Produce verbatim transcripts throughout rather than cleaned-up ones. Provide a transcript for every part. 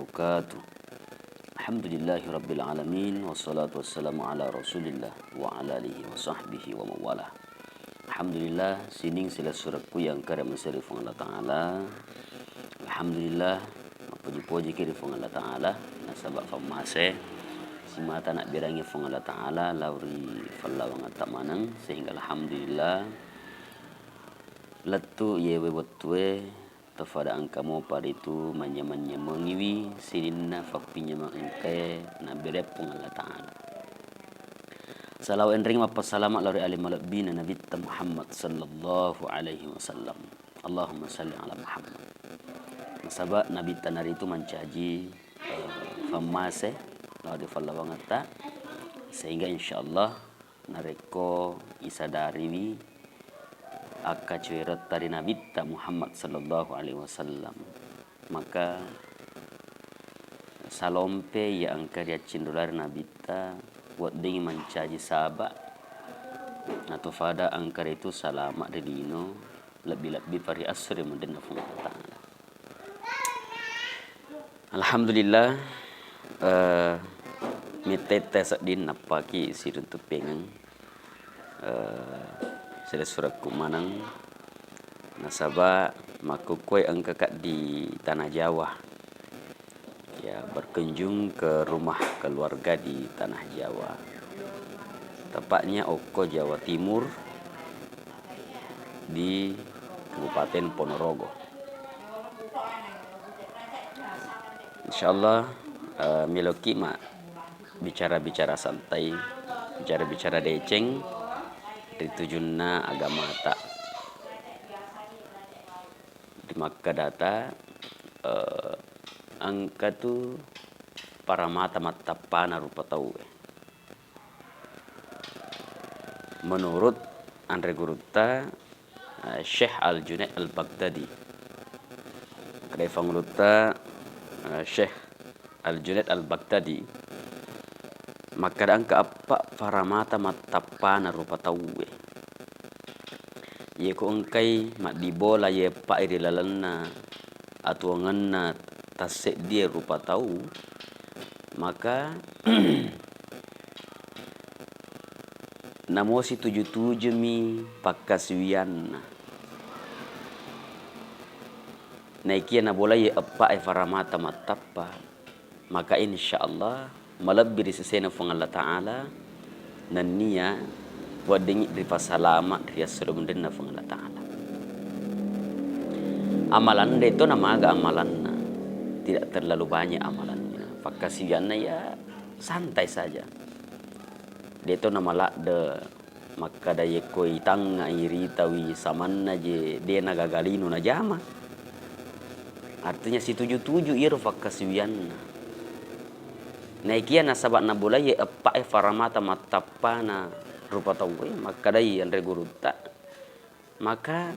wabarakatuh. Alhamdulillahi rabbil alamin, wassalatu wassalamu ala Rasulillah wa ala alihi wa sahbihi wa mawalah. Alhamdulillah, sining silessurekku yang kare maseri Fuang Allah Ta'ala. Alhamdulillah, mappoji-pojiki ri Fuang Allah Ta'ala, nasaba fammase simata nabbirangi Fuang Allah Ta'ala lao ri fallawangetta maneng, sehingga alhamdulillah, lettu yewe wettue tofada engka mopa ritu manyameng-nyamengiwi sininna fappinnyameng engkae nabbere Puang Allah Ta'ala. Salawa enrengngi mappasalama lao ri ale malebbina Nabitta Muhammad sallallahu alaihi wasallam. Allahumma salli ala Muhammad. Nasaba Nabitta naritu mancaji, eh, fammase lao ri fallawangetta, sehingga insyaallah narekko isadariwi akkacoeretta ri Nabitta Muhammad sallallahu alaihi wasallam, maka salompe iya engka riaccinrolai ri Nabitta, weddingngi mancaji saba, natofada engka ritu salama ri lino, lebbi-lebbi pa ri esso ri munrinna Puang Allah Ta'ala. Alhamdulillah, eh, mittetta sedding nappaki siruntuppengeng, eh, silessurekku maneng, nasaba makkukkuwai engkaka di Tanah Jawa. Ya, berkunjung ke rumah keluarga di Tanah Jawa. Tepatnya okko Jawa Timur, di Kabupaten Ponorogo. Insyaallah, eh, meloki ma bicara-bicara santai, bicara-bicara deceng ri tujunna agamata. Di makkedata, eh, engka tu paramata mattappana rupa tauwe. Menurut anre gurutta, eh, Syekh Al-Junaid Al-Baghdadi. Kedai fangulutta, eh, Syekh Al-Junaid Al-Baghdadi makkeda engka eppa faramata mattappana rupa tauwe. Yeko engkai maddibola ye eppa ri lalenna atuwongenna tasseddie rupa tau, maka namo situju-tujumi pakkasiwiyanna. Naikia nabolai eppa e faramata mattappa, maka insyaallah malebbi ri sesena Fuang Allah Ta'ala, nennia weddingngi ripasalama ri esso ri munrinna Fuang Allah Ta'ala. Amalan de to namaga amalanna, tidak terlalu banyak amalannya. Pakkasiwiyanna ya santai saja. De to namaladde makkeda yekko itangngai ritawi samanna je de nagaga lino najama. Artinya situju-tuju iyaro pakkasiwiyanna. Naikia nasaba nabolai eppa e faramata mattappana rupa tauwe, makkedai anre gurutta, maka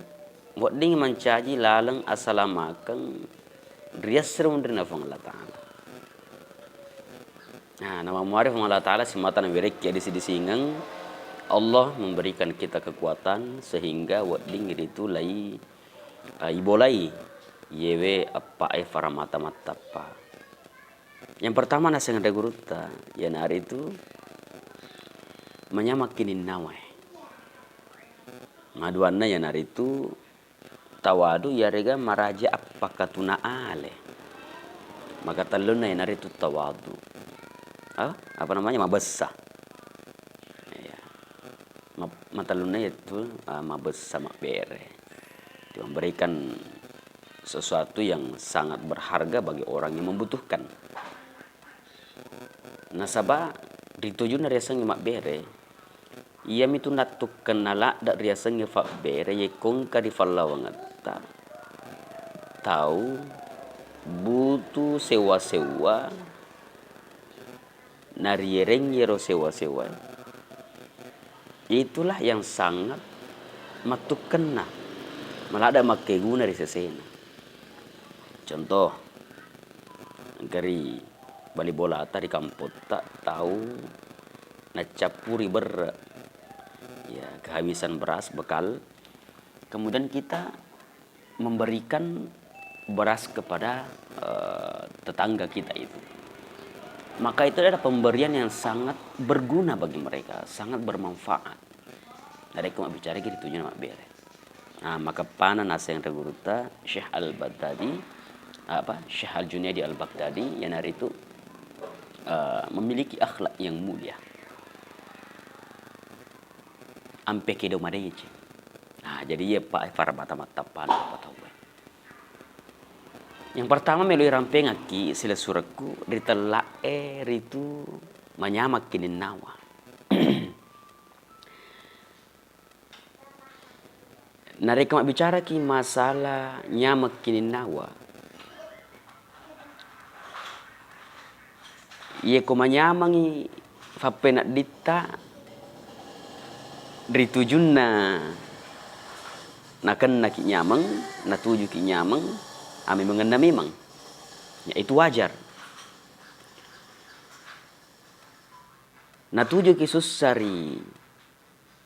wedding mancaji laleng asalamakeng ri esso ri munrinna Fuang Allah Ta'ala. Nah, namammuare Fuang Allah Ta'ala simata nawerekki adisi-disingeng, Allah memberikan kita kekuatan sehingga wedding ritu lai, eh, ibolai yewe eppa e faramata mattappa. Yang pertama naseng anre gurutta, iyanaritu manyameng kininnawae. Maduanna iyanaritu tawadu, iyarega maraja appakatuna ale. Makatellunna iyanaritu tawadu. Ah, apa namanya? Mabessa. Iya. Ma-, matellunna yaitu, ah, mabessa, mabbere. Memberikan sesuatu yang sangat berharga bagi orang yang membutuhkan. Nasaba ritujunna riasengnge mabbere, iyamitu nattukkenna ladde riasengnge fabbere, yekko engka ri fallawangetta tau butu sewwa-sewwa, nariereng iyaro sewwa-sewwae, itulah yang sangat mattukkenna, maladde makkeguna ri sesena. Contoh, engka ri bali bolata, ri kampotta, tau naccappuri berre, ya, kehabisan beras, bekal, kemudian kita memberikan beras kepada, eh, tetangga kita itu. Maka itu adalah pemberian yang sangat berguna bagi mereka, sangat bermanfaat. Narekko mabbicara ki ri tujunna mabbere. Nah, maka pana naseng ri gurutta Syekh Al-Baghdadi, apa, Syekh Al-Junaidi Al-Baghdadi, iyanaritu, eh, memiliki akhlak yang mulia. Ampe kedo madeceng. Nah, jadi iya pa-, parabata mattappana apa tauwe. Yang pertama melo irampengakki silessurekku ri tella'e ritu manyameng kininnawa. Narekko mabbicaraki masalah nyameng kininnawa, yeko manyamengngi fappenedditta ri tujunna nakennaki nyameng, natujuki nyameng, ammemengenna memeng. Ya, itu wajar. Natujuki sussa ri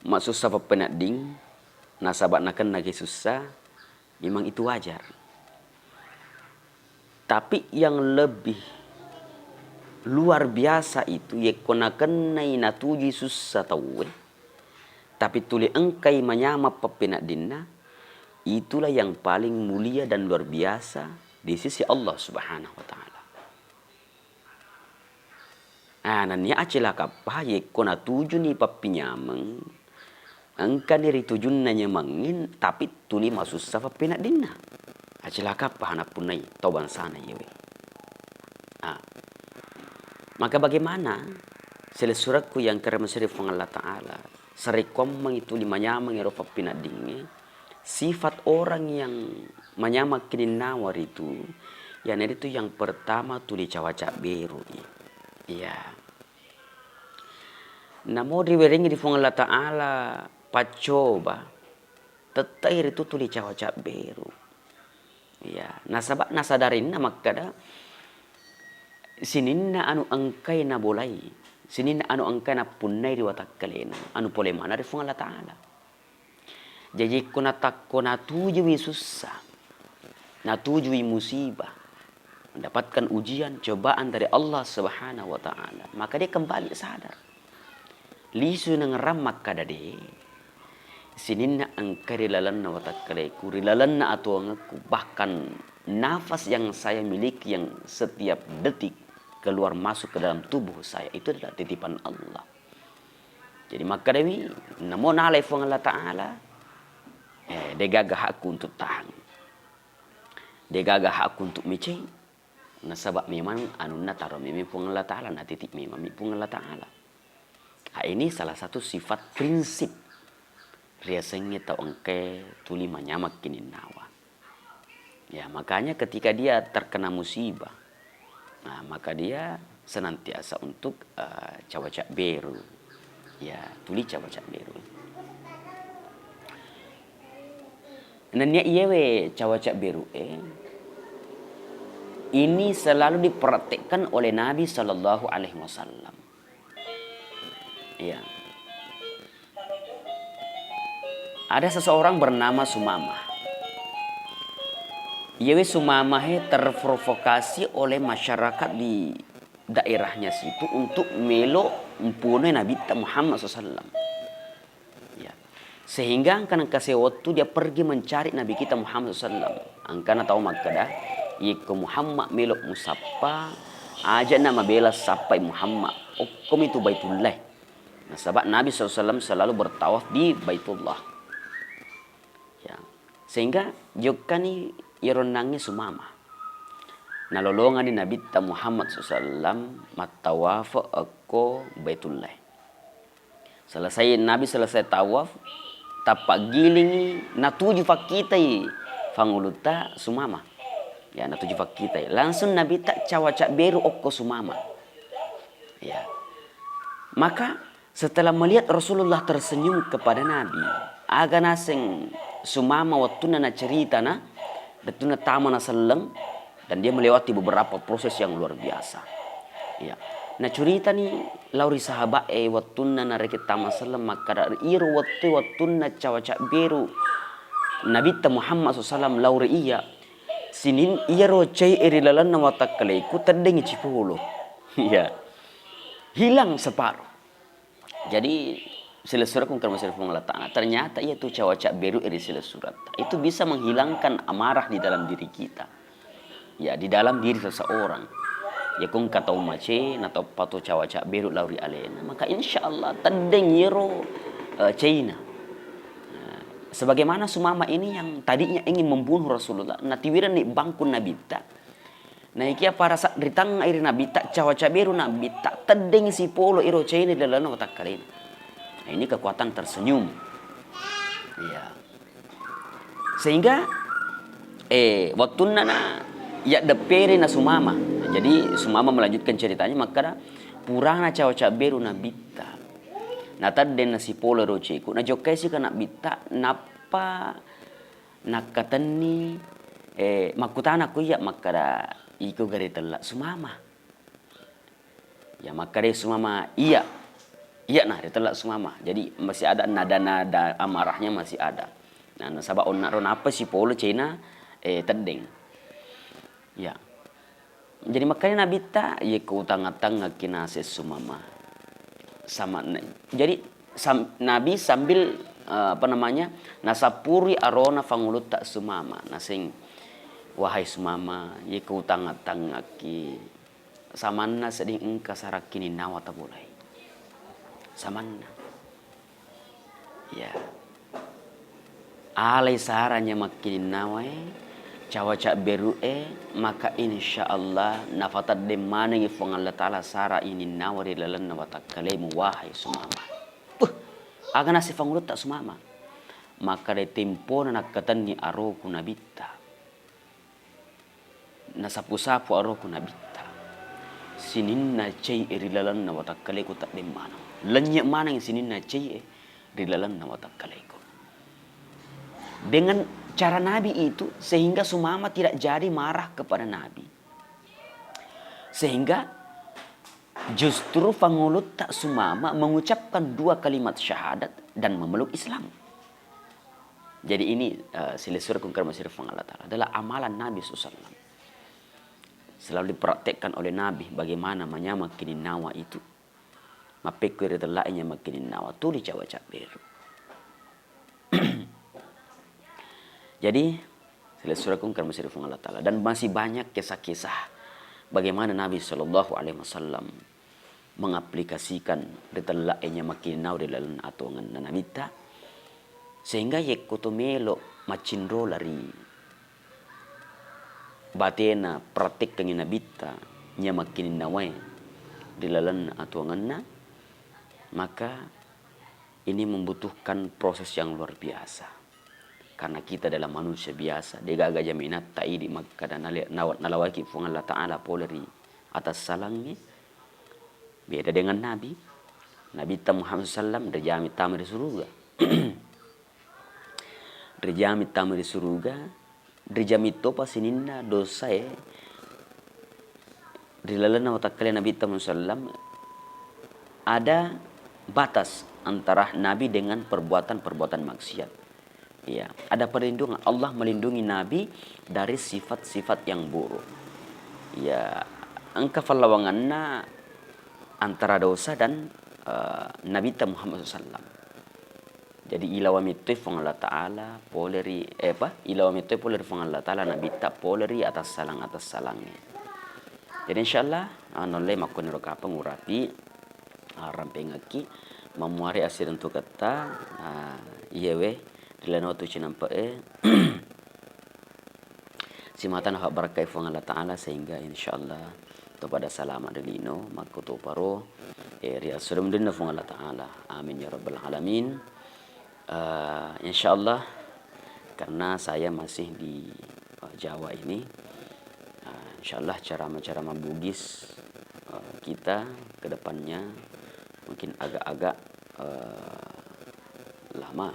masussa fappenedding, nasaba nakennaki sussa, memang itu wajar. Tapi yang lebih luar biasa itu, yekko nakennai natujui sussa tauwe, tapi tuli engkai manyameng pappeneddinna, itulah yang paling mulia dan luar biasa di sisi Allah Subhanahu wa Ta'ala. Ah, nennia acilaka paha yekko natujuni pappinyameng, engkani ri tujunna nyamengnge, tapi tuli masussa pappeneddinna. Acilaka paha nappunnai tau bangsana iyewe. Ah. Maka bagaimana silessurekku yang kere masiri Puang Allah Ta'ala, sarekkoammengngi tuli manyameng ero pappeneddingnge, sifat orang yang manyameng kininnawa ritu, iyanaritu yang pertama tuli cawa cabberui. Iya. Namo riwerengngi ri Puang Allah Ta'ala paccoba, tettai ritu tuli cawa cabberu. Iya, nasaba nasadarinna makkeda sininna anu engkai nabolai, sininna anu engkai nappunnai ri watakkalena, anu pole maneng ri Puang Allah Ta'ala. Jaji, ko natakko natujui sussa, natujui musibah, mendapatkan ujian, cobaan dari Allah Subhanahu wa Ta'ala, maka dia kembali sadar. Lisu nangerang makkada de, sininna engka ri lalenna watakkaleku, ri lalenna atuangekku, bahkan nafas yang saya miliki yang setiap detik keluar masuk ke dalam tubuh saya, itu adalah titipan Allah. Jadi makkedawi, namo nalai Fuang Allah Ta'ala, eh, degaga hakku untuk tahan. Degaga hakku untuk micai. Nasaba memang anunna taro memang Fuang Allah Ta'ala, natiti memang mi Fuang Allah Ta'ala. Ah, ini salah satu sifat prinsip riasengnge tau engkae tuli manyameng kininnawa. Ya, makanya ketika dia terkena musibah, nah, maka dia senantiasa untuk, eh, cawa cabberu. Ya, tuli cawa cabberu. Nennia iyewe cawa cabberu e, ini selalu dipraktekkan oleh Nabi Sallallahu Alaihi Wasallam. Iya. Ada seseorang bernama Sumamah. Iyewe Sumamah e terprovokasi oleh masyarakat di daerahnya situ untuk melo mpunoi Nabitta Muhammad sallallahu alaihi wasallam. Ya. Sehingga engkana engkase wettu dia pergi mencari Nabi kita Muhammad sallallahu alaihi wasallam. Engkana tau makkeda, "Yekko Muhammad melo musappa, ajana mabela sappai Muhammad. Okkomi tu Baitullah." Nasaba Nabi sallallahu alaihi wasallam selalu bertawaf di Baitullah. Ya. Sehingga jokkani iyaro onnangnge Sumamah. Nalolongani Nabitta Muhammad sallallahu alaihi wasallam mattawafa okko Baitullah. Selesai, Nabi selesai tawaf, tappaggilingi, natuju fakkitai fangulutta Sumamah. Ya, natuju fakkitai. Langsung Nabitta cawa cabberu okko Sumamah. Ya. Maka setelah melihat Rasulullah tersenyum kepada Nabi, aga naseng Sumamah wettunna naceritana, wettunna tama naselleng, dan dia melewati beberapa proses yang luar biasa. Ya. Nacuritani lao ri sahabat e wettunna narekeng tama selleng makkada, iro wettu wettunna cawa cabberu Nabitta Muhammad sallallahu alaihi wasallam lao ri iyya, Sinin-, iyaro cai e ri lalenna watakkaleku teddengngi cipolo. Iya. Hilang separuh. Jadi, silessureng ku engka ri Puang Allah Ta'ala, ternyata iya tu cawa cabberu e ri silessuretta itu bisa menghilangkan amarah di dalam diri kita. Ya, di dalam diri seseorang. Ya, ko engka tau mace, natoppa to cawa cabberu lao ri alena, maka insya Allah teddeng iyaro, eh, caina. Nah, sebagaimana Sumama ini yang tadinya ingin membunuh Rasulullah, natiwirenni bangku Nabitta, naikia pada saat ritangngai ri Nabitta, cawa cabberu Nabitta, teddeng sipolo iro caina ri lalenna watakkalena. Nah, ini kekuatan tersenyum. Iya. Sehingga, eh, wettunna na yaddeppere na Sumama. Jadi, Sumama melanjutkan ceritanya, makkada, "Purana cawa cabberu Nabitta. Nateddeng nasipolo ro caiku, najokkai sika Nabitta, nappa nakkatenni, eh, makkutana ko iya makkada, iko ga ritella Sumama?" Ya, makkadai Sumama, "Iya. Iya na, ritella Sumama." Jadi, masih ada nada-nada amarahnya masih ada. Nah, nasaba onna ro nappa sipolo caina, eh, teddeng. Ya. Jadi, makkadai Nabitta, "Iya ko utangnga-tangngaki naseng Sumama." Sama, jadi, sam-, Nabi sambil, eh, apa namanya, nasappuri arona Fangulutta Sumama. Naseng, "Wahai Sumama, iya ko utangnga-tangngaki." Samanna sedding engka sara makkininnawa tabolai. Samanna. Ya. Alai sara nya makkininnawae, cawa cabberu'e, maka insya Allah nafateddeng manengngi Fuang Allah Ta'ala sara ininnawa ri lalenna watakkalemu, wahai Sumama. Puh, aga naseng Fangulutta Sumama? Makkadai, "Tempona nakkatenni aroku Nabitta." Nasapu-sapu aroku Nabitta. Sininna cai e ri lalenna watakkaleku teddeng maneng. Lennye maneng sininna cai e ri lalenna watakkaleku. Dengan cara Nabi itu, sehingga Sumama tidak jadi marah kepada Nabi. Sehingga justru Fangulutta Sumama mengucapkan dua kalimat syahadat dan memeluk Islam. Jadi ini, eh, silessureng ku engka ri Puang Allah Ta'ala, adalah amalan Nabi sallallahu alaihi wasallam. Selalu dipraktekkan oleh Nabi bagaimana manyameng kininnawa itu. Mappekko ri tellae nyameng kininnawa, tuli cawa cabberu. Jadi, silessureng ku engka ri Puang Allah Ta'ala. Dan masih banyak kisah-kisah bagaimana Nabi sallallahu alaihi wasallam mengaplikasikan ri tellae nyameng kininnawa ri lalenna atuwongenna Nabitta, sehingga yekko to melo maccinrola ri batena praktekkengngi Nabitta nyameng kininnawae ri lalenna atuwongenna, maka ini membutuhkan proses yang luar biasa. Karena kita adalah manusia biasa, degaga jaminatta idi makkada nale-, nawa-, nalawaki Puang Allah Ta'ala pole ri atassalangnge. Beda dengan Nabi. Nabitta Muhammad sallam rijami tama ri suruga. Rijami tama ri suruga, rijami topa sininna dosae ri lalenna watakkale Nabitta Muhammad sallam, ada batas antara Nabi dengan perbuatan-perbuatan maksiat. Iya, ada perlindungan. Allah melindungi Nabi dari sifat-sifat yang buruk. Iya, engka fallawanganna antara dosa dan, eh, Nabitta Muhammad sallallahu alaihi wasallam. Jadi, ilawa mettoi Puang Allah Ta'ala pole ri, eh, apa? Ilawa mettoi pole ri Puang Allah Ta'ala, Nabitta pole ri atassalang-atassalangnge. Jadi, insyaallah, ah, naulle makkuniro kapang urapi, ah, rampengekki, mammuare assirentuketta, ah, iyewe, ri lino tu cinampe'e. Simata nafabbarakkai Puang Allah Ta'ala, sehingga insyaallah to pada salama ri lino, makkutoparo, eh, ri esso ri munrinna Puang Allah Ta'ala. Amin ya rabbal alamin. Eh, insyaallah, karena saya masih di, eh, Jawa ini, eh, insyaallah ceramah-ceramah Bugis, eh, kita ke depannya mungkin agak-agak, eh, lama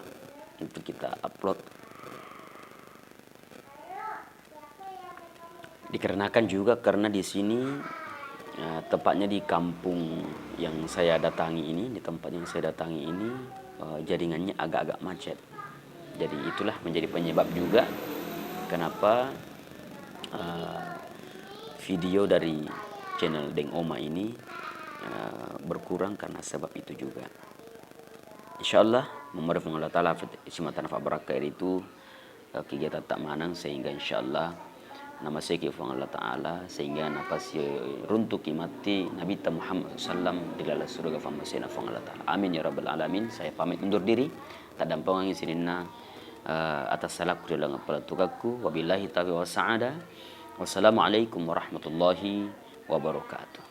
untuk kita upload. Dikarenakan juga karena di sini, eh, tepatnya di kampung yang saya datangi ini, di tempat yang saya datangi ini, eh, jaringannya agak-agak macet. Jadi itulah menjadi penyebab juga kenapa eh, video dari channel Deng Oma ini, eh, berkurang karena sebab itu juga. Insyaallah, memohon Puang Allah Ta'ala simattana fabbarakka itu, eh, kegiatan tak manang, sehingga insyaallah namaseki Puang Allah Ta'ala, sehingga napasiruntuki matti Nabitta Muhammad sallallahu alaihi wasallam di dalam surga pammasena Puang Allah Ta'ala. Amin ya rabbal alamin. Saya pamit undur diri. Taddampengengngi sininna, eh, atas salakku ri laleng palettukakku. Wabillahi taufiq wa sa'adah. Wassalamualaikum warahmatullahi wabarakatuh.